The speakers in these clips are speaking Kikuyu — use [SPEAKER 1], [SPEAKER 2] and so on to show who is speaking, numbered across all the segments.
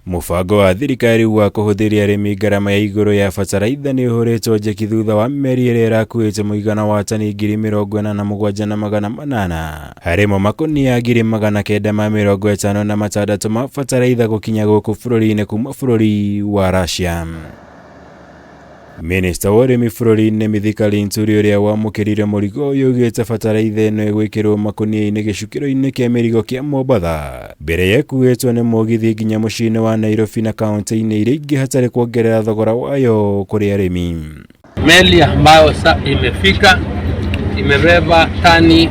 [SPEAKER 1] Mũbango wa thirikari wa kũhũthĩria arĩmi ngarama ya igũrũ ya bataraitha nĩ ũhũrĩtwo njeki thutha wa meri ĩrĩa ĩrakuĩte mũigana wa tani 47,800 harĩmo makũnia 956,000 ma bataraitha gũkinya gũkũ bũrũri-inĩ kuma bũrũri wa Russia. Minista wa ũrĩmi bũrũri-inĩ Mithika Linturi ũrĩa wamũkĩrire mũrigo ũyũ augĩte bataraitha ĩno ĩgwĩkĩrwo makũnia-inĩ gĩcukĩro-inĩ kĩa mĩrigo kĩa Mombatha mbere ya ĩkuĩtwo nĩ mũgithi nginya mũciĩ-inĩ wa Nairobi na kaunti-inĩ iria ingĩ hatarĩ kuongerera thogora wayo kũrĩ arĩmi.
[SPEAKER 2] Meli ambayo sa imefika imebeba tani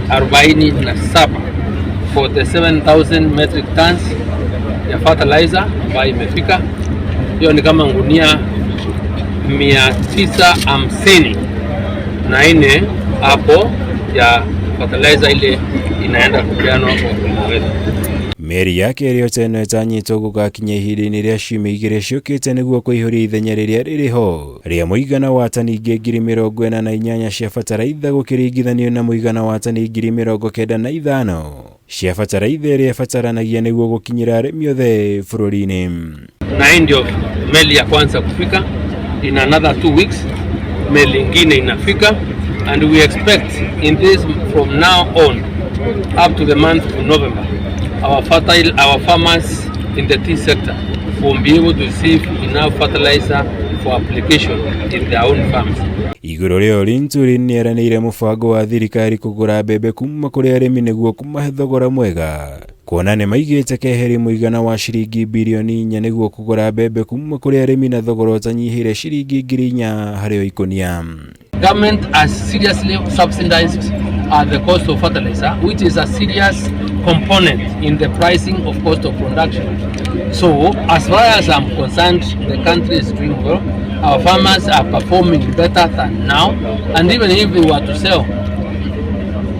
[SPEAKER 2] 47, 47,000 metric tons ya fertilizer ambayo imefika. Hiyo ni kama ngunia 954 hapo ya fertilizer ile inaenda kupeanwa kwa wakulima wetu.
[SPEAKER 1] Meri ya kerĩ o ta ĩno ĩtanyĩtwo gũgakinya ihinda-inĩ rĩa ciumia 2 ciũkĩte nĩguo kũihũria ithenya rĩrĩa rĩrĩ ho rĩa mũigana wa tani ingĩ 48,000 cia bataraitha gũkĩringithanio na mũigana wa tani 95,000 cia bataraitha ĩrĩa ĩbataranagia nĩguo gũkinyĩra arĩmi othe bũrũri-inĩ.
[SPEAKER 2] Na hii ndio meli ya kwanza kufika. In another 2 weeks meli ingine inafika, and we expect in this from now on up to the month of November our farmers in the tea sector will be able to receive enough fertilizer for application in their own farms.
[SPEAKER 1] Igũrũ rĩa Linturi nĩeranĩire mũbango wa thirikari kũgũra mbembe kuma kũrĩ arĩmi nĩguo kũmahe thogora mwega kuona nĩ maigĩte keheri mũigana wa ciringi birioni 4 nĩguo kũgũra mbembe kuma kũrĩ arĩmi na thogora ũtanyihĩire ciringi 4,000 harĩ o ikũnia.
[SPEAKER 2] Government has seriously subsidized the cost of fertilizer, which is a serious component in the pricing of cost of production. So, as far as I'm concerned, the country is doing well. Our farmers are performing better than now, and even if they were to sell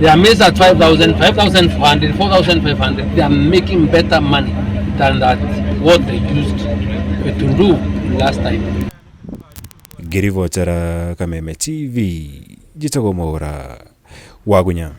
[SPEAKER 2] their maize at 5,000, 5,400, 4,500, they are making better money than that what they used to do last time.
[SPEAKER 1] Ngĩribotera Kameme TV, njĩtagwo Mwaũra Wagunya.